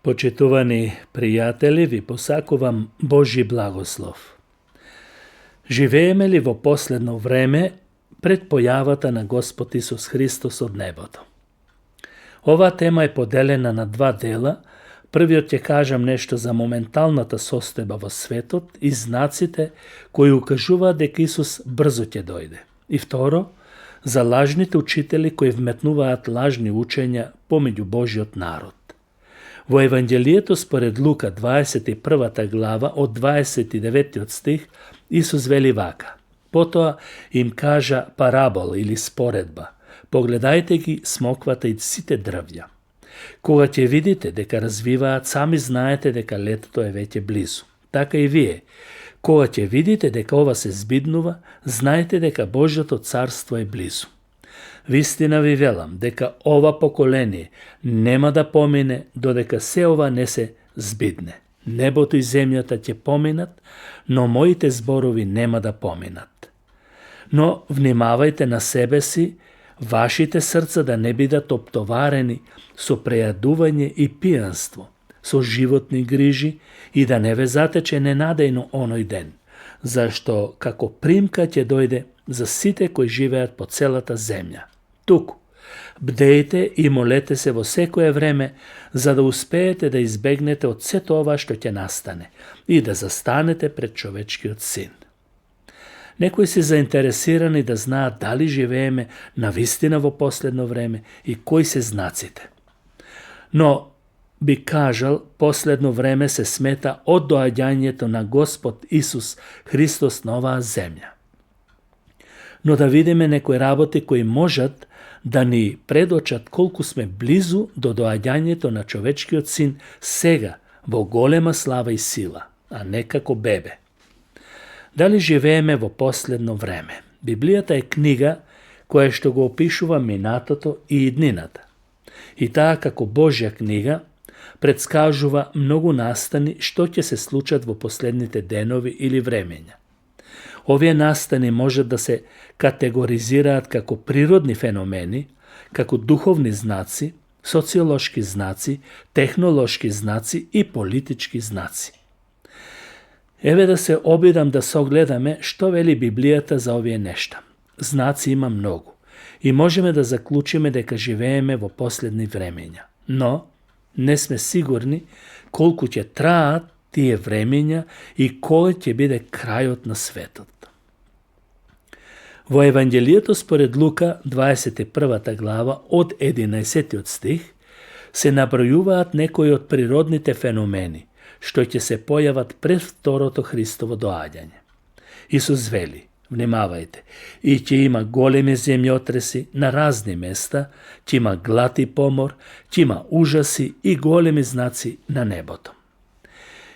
Почитувани пријатели, ви посакувам Божи благослов. Живееме ли во последно време пред појавата на Господ Исус Христос од небото? Оваа тема е поделена на два дела. Првиот ќе кажам нешто за моменталната состојба во светот и знаците кои укажуваат дека Исус брзо ќе дојде. И второ, за лажните учители кои вметнуваат лажни учења помеѓу Божиот народ. Во Евангелието според Лука 21 глава од 29 стих Исус вели вака: потоа им кажа парабола или споредба: погледајте ги смоквата и сите дрвја. Кога ќе видите дека развиваат, сами знаете дека летото е веќе близу. Така и вие, кога ќе видите дека ова се збиднува, знаете дека Божјото царство е близу. Вистина ви велам дека ова поколение нема да помине додека се ова не се збидне. Небото и земјата ќе поминат, но моите зборови нема да поминат. Но внимавајте на себе си, вашите срца да не бидат оптоварени со прејадување и пијанство, со животни грижи и да не ве затече ненадејно оној ден, зашто како примка ќе дојде за сите кои живеат по целата земја. Туку, бдејте и молете се во секое време, за да успеете да избегнете од сето ова што ќе настане и да застанете пред човечкиот син. Некои се заинтересирани да знаат дали живееме навистина во последно време и кои се знаците. Но би кажал, последно време се смета од доаѓањето на Господ Исус Христос на оваа земја. Но да видиме некои работи кои можат да ни предочат колку сме близу до доаѓањето на човечкиот син сега, во голема слава и сила, а не како бебе. Дали живееме во последно време? Библијата е книга која што го опишува минатото и иднината. И таа како Божја книга предскажува многу настани што ќе се случат во последните денови или времења. Овие настани можат да се категоризираат како природни феномени, како духовни знаци, социолошки знаци, технолошки знаци и политички знаци. Еве да се обидам да согледаме што вели Библијата за овие нешта. Знаци има многу и можеме да заклучиме дека живееме во последни времења. Но не сме сигурни колку ќе траат тие времења и кој ќе биде крајот на светот. Во Евангелието според Лука 21 глава од 11 стих се набројуваат некои од природните феномени што ќе се појават пред второто Христово доаѓање. Исус вели: внимавајте, и ќе има големи земјотреси на разни места, ќе има глад и помор, ќе има ужаси и големи знаци на небото.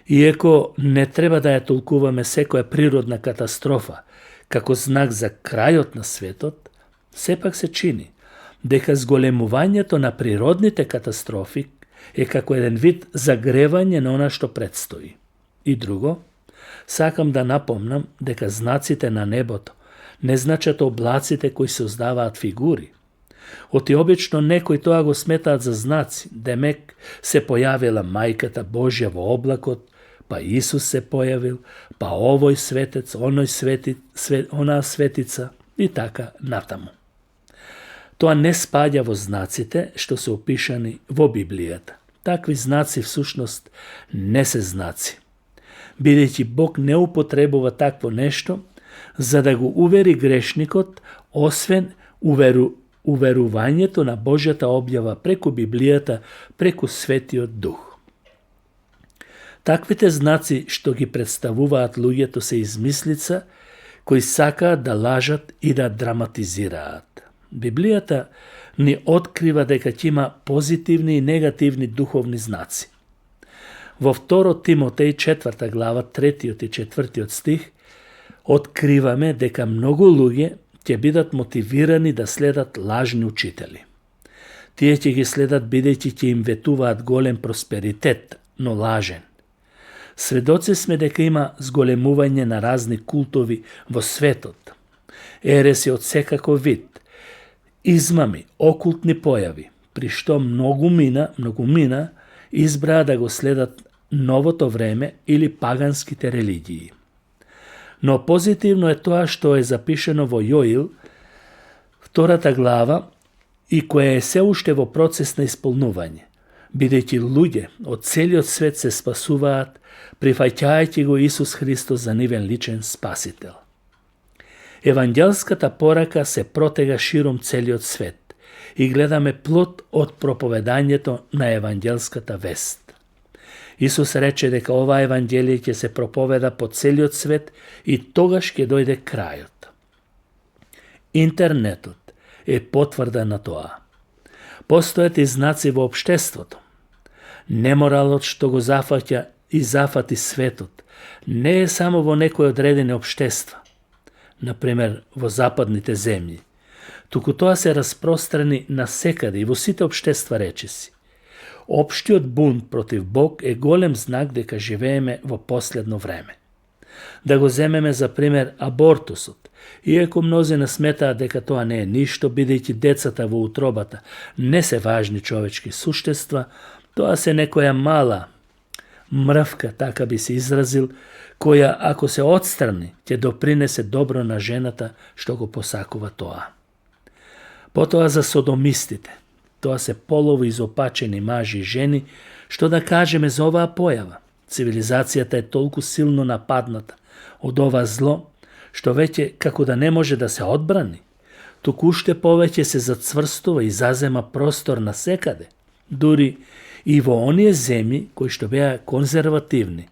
Иако не треба да ја толкуваме секоја природна катастрофа како знак за крајот на светот, сепак се чини дека зголемувањето на природните катастрофи е како еден вид загревање на она што предстои. И друго, сакам да напомнам дека знаците на небото не значат облаците кои се создаваат фигури. Оти обично некои тоа го сметаат за знаци, демек се појавила мајката Божја во облакот, па Исус се појавил, па овој светец, онаа светица и така натаму. Тоа не спаѓа во знаците што се опишани во Библијата. Такви знаци всушност не се знаци. Бидејќи Бог не употребува такво нешто за да го увери грешникот, освен уверувањето на Божјата објава преку Библијата, преку Светиот Дух. Таквите знаци што ги представуваат луѓето се измислица кои сакаат да лажат и да драматизираат. Библијата ни открива дека ќе има позитивни и негативни духовни знаци. Во 2 Тимотеј 4 глава 3 и 4 стих откриваме дека многу луѓе ќе бидат мотивирани да следат лажни учители. Тие ќе ги следат бидејќи ќе им ветуваат голем просперитет, но лажен. Сведоци сме дека има зголемување на разни култови во светот. Ереси од секаков вид, измами, окултни појави, при што многу мина избраа да го следат новото време или паганските религии. Но позитивно е тоа што е запишено во Јоил, 2 глава, и кое е се уште во процес на исполнување, бидејќи луѓе од целиот свет се спасуваат, прифаќајќи го Исус Христос за нивен личен спасител. Евангелската порака се протега широм целиот свет и гледаме плод од проповедањето на евангелската вест. Исус рече дека ова евангелие ќе се проповеда по целиот свет и тогаш ќе дојде крајот. Интернетот е потврда на тоа. Постојат и знаци во општеството. Неморалот што го зафаќа и зафати светот не е само во некои одредени општества, например во западните земји, туку тоа се распространи насекаде и во сите општества речиси. Општиот бунт против Бог е голем знак дека живееме во последно време. Да го земеме за пример абортусот, иако мнозина сметаат дека тоа не е ништо, бидејќи децата во утробата не се важни човечки суштества, тоа се некоја мала мрвка, така би се изразил, која ако се отстрани, ќе допринесе добро на жената што го посакува тоа. Потоа за содомистите. Тоа се полово изопачени мажи и жени, што да кажеме за оваа појава. Цивилизацијата е толку силно нападната од ова зло, што веќе како да не може да се одбрани, туку уште повеќе се зацврстува и зазема простор насекаде, дури и во оние земји кои што беа конзервативни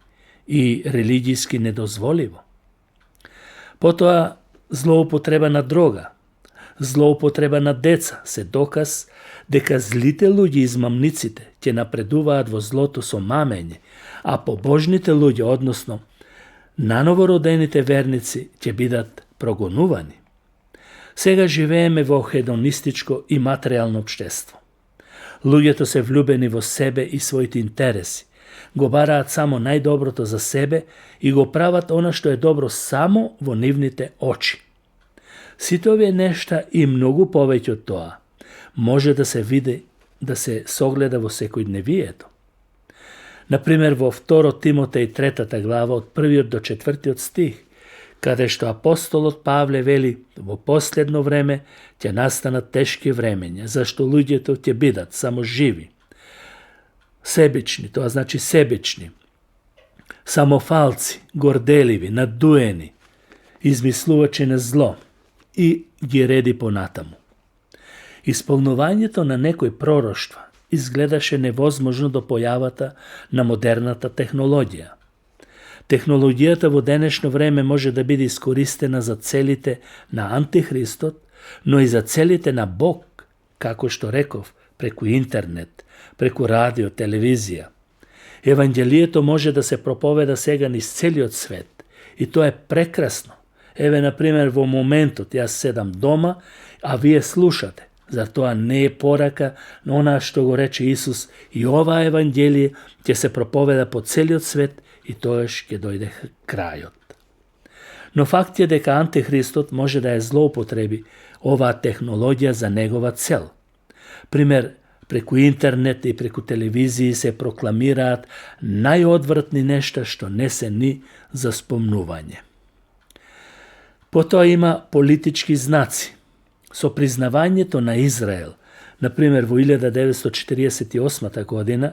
и религијски недозволиво. Потоа злоупотреба на дрога, злоупотреба на деца се доказ дека злите луѓе измамниците ќе напредуваат во злото со мамење, а побожните луѓе, односно нановородените верници, ќе бидат прогонувани. Сега живееме во хедонистичко и материјално општество. Луѓето се влюбени во себе и своите интереси, го бараат само најдоброто за себе и го прават она што е добро само во нивните очи. Сите овие нешта и многу повеќе од тоа може да се види, да се согледа во секојдневието. Например, во 2 Тимотеј 3 глава од 1 до 4 стих, каде што апостолот Павле вели: во последно време ќе настанат тешки времења, зашто луѓето ќе бидат само живи, себични, тоа значи себични, самофалци, горделиви, надуени, измислувачи на зло, и ги реди понатаму. Исполнувањето на некои пророштва изгледаше невозможно до појавата на модерната технологија. Технологијата во денешно време може да биде искористена за целите на Антихристот, но и за целите на Бог, како што реков, преку интернет, преку радио, телевизија. Евангелието може да се проповеда сега низ целиот свет и тоа е прекрасно. Еве, например, во моментот јас седам дома, а вие слушате. Зар тоа не е порака на она што го рече Исус: и ова Евангелие ќе се проповеда по целиот свет и тоаш ќе дојде крајот. Но факт е дека Антихристот може да ја злоупотреби оваа технологија за негова цел. Пример, преку интернет и преку телевизии се прокламираат најодвратни нешта што не се ни за спомнување. Потоа има политички знаци. Со признавањето на Израел, например во 1948 година,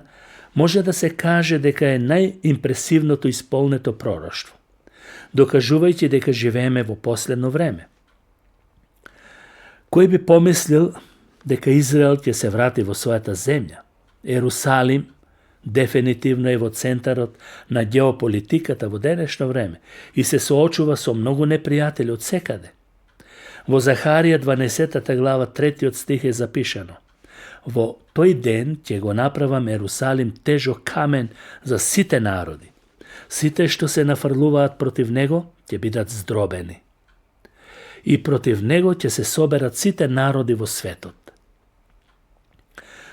може да се каже дека е најимпресивното исполнето пророштво, докажувајќи дека живееме во последно време. Кој би помислил дека Израел ќе се врати во својата земја? Ерусалим дефинитивно е во центарот на геополитиката во денешно време и се соочува со многу непријатели од секаде. Во Захарија 12 глава 3 стих е запишано: во тој ден ќе го направам Ерусалим тежок камен за сите народи. Сите што се нафрлуваат против него ќе бидат здробени. И против него ќе се соберат сите народи во светот.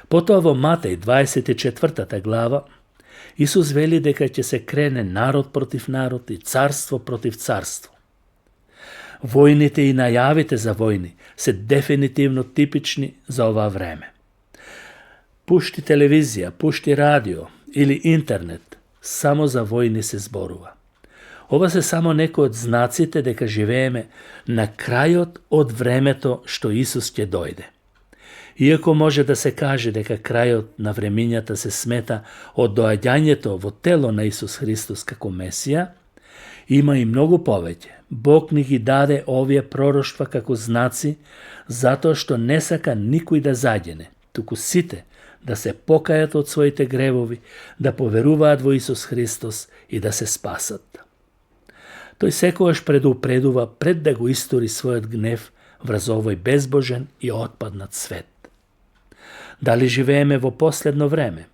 Потоа во Матеј 24 глава Исус вели дека ќе се крене народ против народ и царство против царство. Војните и најавите за војни се дефинитивно типични за ова време. Пушти телевизија, пушти радио или интернет, само за војни се зборува. Ова се само некои од знаците дека живееме на крајот од времето што Исус ќе дојде. Иако може да се каже дека крајот на времињата се смета од доаѓањето во тело на Исус Христос како Месија, има и многу повеќе. Бог ни ги даде овие пророштва како знаци, затоа што не сака никој да загине, туку сите да се покајат од своите гревови, да поверуваат во Исус Христос и да се спасат. Тој секогаш предупредува пред да го истори својот гнев врз овој безбожен и отпаднат свет. Дали живееме во последно време?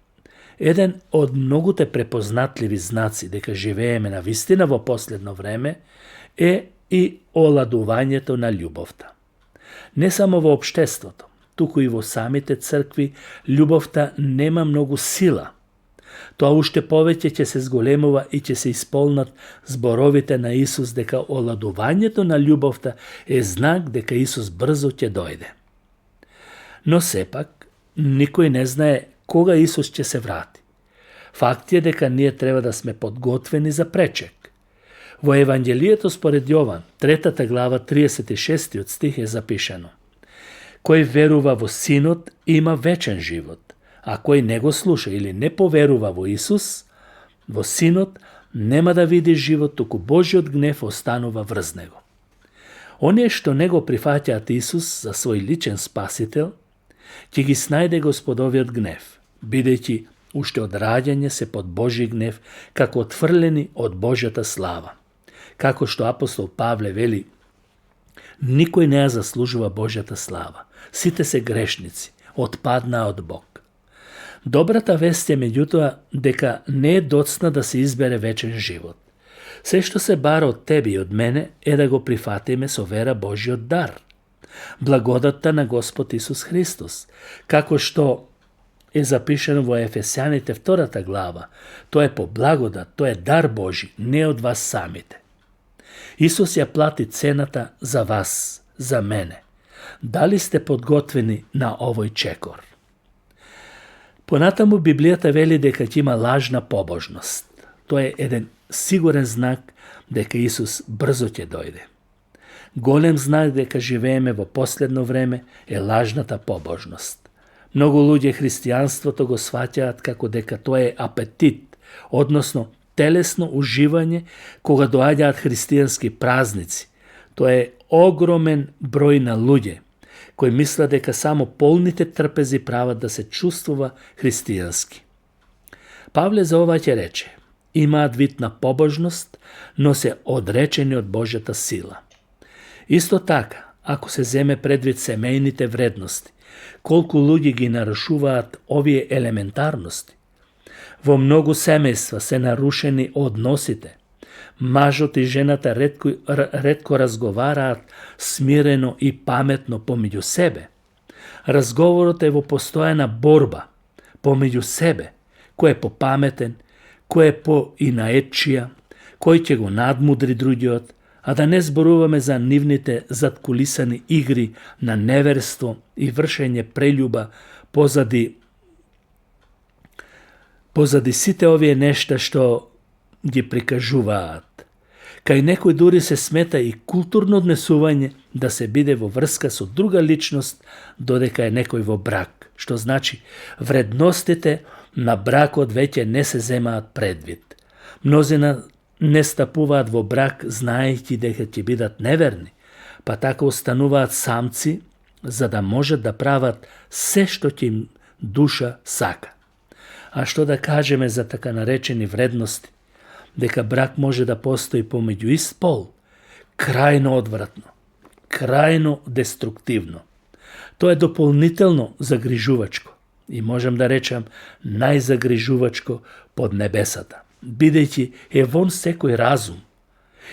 Еден од многуте препознатливи знаци дека живееме на вистина во последно време е и оладувањето на љубовта. Не само во општеството, туку и во самите цркви, љубовта нема многу сила. Тоа уште повеќе ќе се зголемува и ќе се исполнат зборовите на Исус дека оладувањето на љубовта е знак дека Исус брзо ќе дојде. Но сепак, никој не знае кога Исус ќе се врати. Факт е дека ние треба да сме подготвени за пречек. Во Евангелието според Јован, 3 глава, 36 стих е запишено: Кој верува во Синот има вечен живот, а кој не го слуша или не поверува во Исус, во Синот нема да види живот, туку Божиот гнев останува врз него. Оние што не го прифаќаат Исус за свој личен спасител, ќе ги снајде Господовиот гнев, бидејќи уште од раѓање се под Божи гнев, како отфрлени од Божјата слава. Како што апостол Павле вели: никој не ја заслужува Божјата слава. Сите се грешници, отпаднаа од Бог. Добрата вест е меѓутоа дека не е доцна да се избере вечен живот. Се што се бара од тебе и од мене е да го прифатиме со вера Божиот дар. Благодатта на Господ Исус Христос, како што е запишено во Ефесјаните 2 глава, тоа е по благодат, тоа е дар Божи, не од вас самите. Исус ја плати цената за вас, за мене. Дали сте подготвени на овој чекор? Понатаму Библијата вели дека ќе има лажна побожност. Тоа е еден сигурен знак дека Исус брзо ќе дојде. Голем знак дека живееме во последно време е лажната побожност. Многу луѓе христијанството го сваќаат како дека тоа е апетит, односно телесно уживање кога доаѓаат христијански празници. Тоа е огромен број на луѓе кои мислат дека само полните трпези прават да се чувствува христијански. Павле за ова ќе рече: имаат вид на побожност, но се одречени од Божјата сила. Исто така, ако се земе предвид семејните вредности, колку луѓе ги нарушуваат овие елементарности. Во многу семејства се нарушени односите. Мажот и жената ретко разговараат смирено и паметно помеѓу себе. Разговорот е во постојана борба помеѓу себе, кој е попаметен, кој е поинаечија, кој ќе го надмудри другиот, а да не зборуваме за нивните задкулисани игри на неверство и вршење прељуба позади сите овие нешта што ги прикажуваат. Кај некој дури се смета и културно однесување да се биде во врска со друга личност додека е некој во брак, што значи вредностите на бракот веќе не се земаат предвид. Мнозина не стапуваат во брак знаејќи дека ќе бидат неверни, па така остануваат самци за да можат да прават се што ќе им душа сака. А што да кажеме за така наречени вредности? Дека брак може да постои помеѓу ист пол? Крајно одвратно, крајно деструктивно. Тоа е дополнително загрижувачко и можам да речам најзагрижувачко под небесата, бидејќи е вон секој разум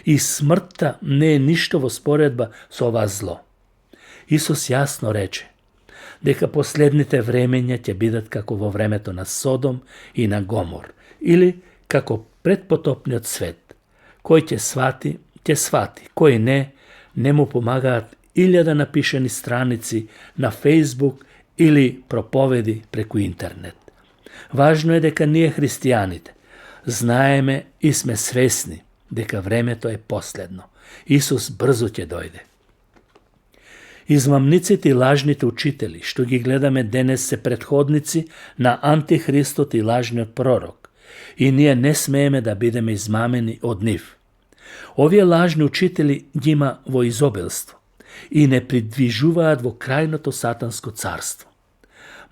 и смртта не е ништо во споредба со ова зло. Исус јасно рече дека последните времења ќе бидат како во времето на Содом и на Гомор, или како предпотопниот свет. Кој ќе свати, кој не му помагаат 1000 напишани страници на Facebook или проповеди преку интернет. Важно е дека ние христијаните знаеме и сме свесни дека времето е последно. Исус брзо ќе дојде. Измамниците и лажните учители, што ги гледаме денес, се предходници на антихристот и лажниот пророк, и ние не смееме да бидеме измамени од нив. Овие лажни учители ги има во изобилство и не придвижуваат во крајното сатанско царство.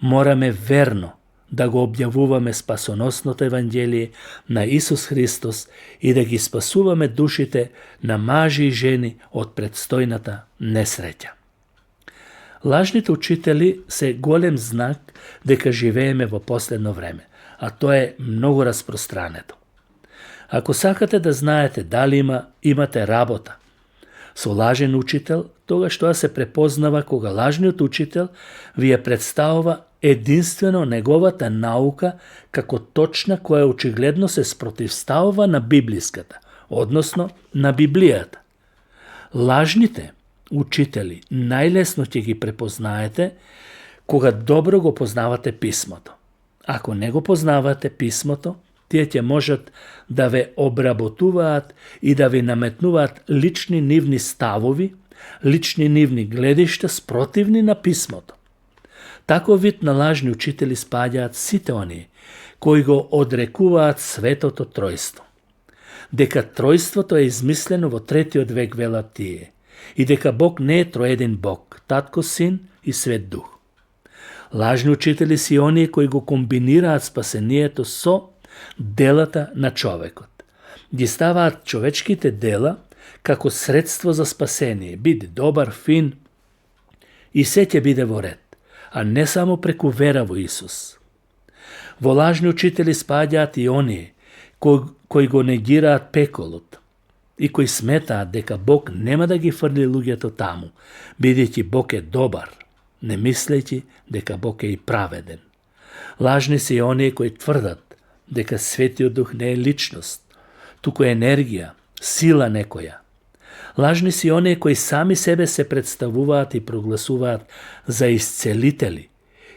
Мораме верно да го објавуваме спасоносното Евангелие на Исус Христос и да ги спасуваме душите на мажи и жени од предстојната несреќа. Лажните учители се голем знак дека живееме во последно време, а тоа е многу распространето. Ако сакате да знаете дали имате работа со лажен учител, тогаш тоа се препознава кога лажниот учител ви ја представува единствено неговата наука како точна која очигледно се спротивставува на библиската, односно на Библијата. Лажните учители најлесно ќе ги препознаете кога добро го познавате писмото. Ако не го познавате писмото, тие ќе можат да ве обработуваат и да ви наметнуваат лични нивни ставови, лични нивни гледишта спротивни на писмото. Таков вид на лажни учители спаѓаат сите оние кои го одрекуваат светото тројство. Дека тројството е измислено во 3 век велат тие и дека Бог не е троеден Бог, Татко, Син и Свет Дух. Лажни учители си оние кои го комбинираат спасението со делата на човекот. Ги ставаат човечките дела како средство за спасение, биде добар, фин и се ќе биде во ред, а не само преку вера во Исус. Во лажни учители спаѓаат и оние кои го негираат пеколот и кои сметаат дека Бог нема да ги фрли луѓето таму, бидејќи Бог е добар, не мислејќи дека Бог е и праведен. Лажни се и оние кои тврдат дека Светиот Дух не е личност, туку е енергија, сила некоја. Лажни се и оние кои сами себе се представуваат и прогласуваат за исцелители,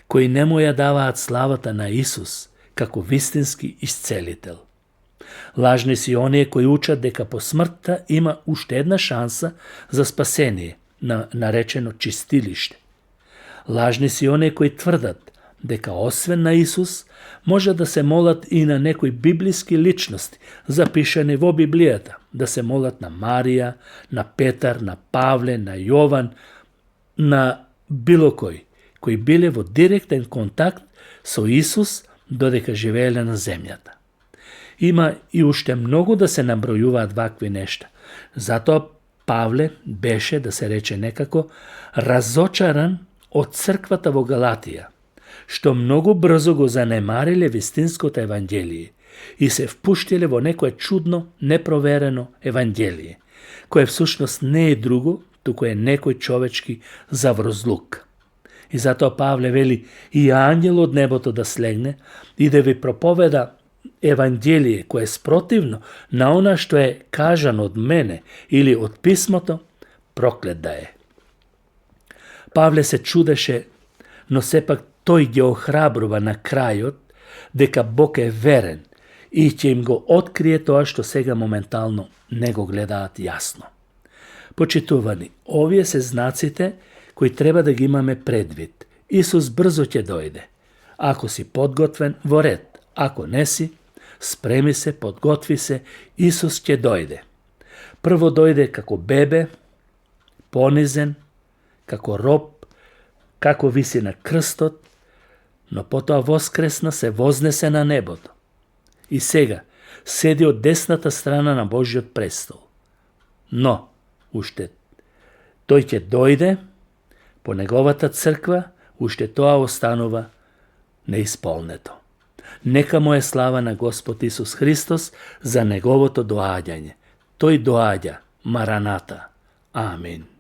кои не му ја даваат славата на Исус како вистински исцелител. Лажни се и оние кои учат дека по смртта има уште една шанса за спасение, наречено чистилиште. Лажни се и оние кои тврдат дека освен на Исус може да се молат и на некои библиски личности, запишани во Библијата, да се молат на Марија, на Петар, на Павле, на Јован, на било кои биле во директен контакт со Исус додека живееле на земјата. Има и уште многу да се набројуваат вакви нешта. Затоа Павле беше, да се рече некако, разочаран од црквата во Галатија, што многу брзо го занемариле вистинското Евангелие и се впуштиле во некое чудно, непроверено Евангелие, кое всушност не е друго, туку е некој човечки заврозлук. И затоа Павле вели и ангел од небото да слегне и да ви проповеда Евангелие кое е спротивно на она што е кажано од мене или од писмото, проклет да е. Павле се чудеше, но сепак тој ги охрабрува на крајот дека Бог е верен и ќе им го открие тоа што сега моментално не го гледаат јасно. Почитувани, овие се знаците кои треба да ги имаме предвид. Исус брзо ќе дојде. Ако си подготвен, во ред. Ако не си, спреми се, подготви се, Исус ќе дојде. Прво дојде како бебе, понизен, како роб, како виси на крстот, но потоа воскресна, се вознесе на небото. И сега седи од десната страна на Божиот престол. Но, уште тој ќе дојде, по неговата црква, уште тоа останува неисполнето. Нека му е слава на Господ Исус Христос за неговото доаѓање. Тој доаѓа, Мараната. Амин.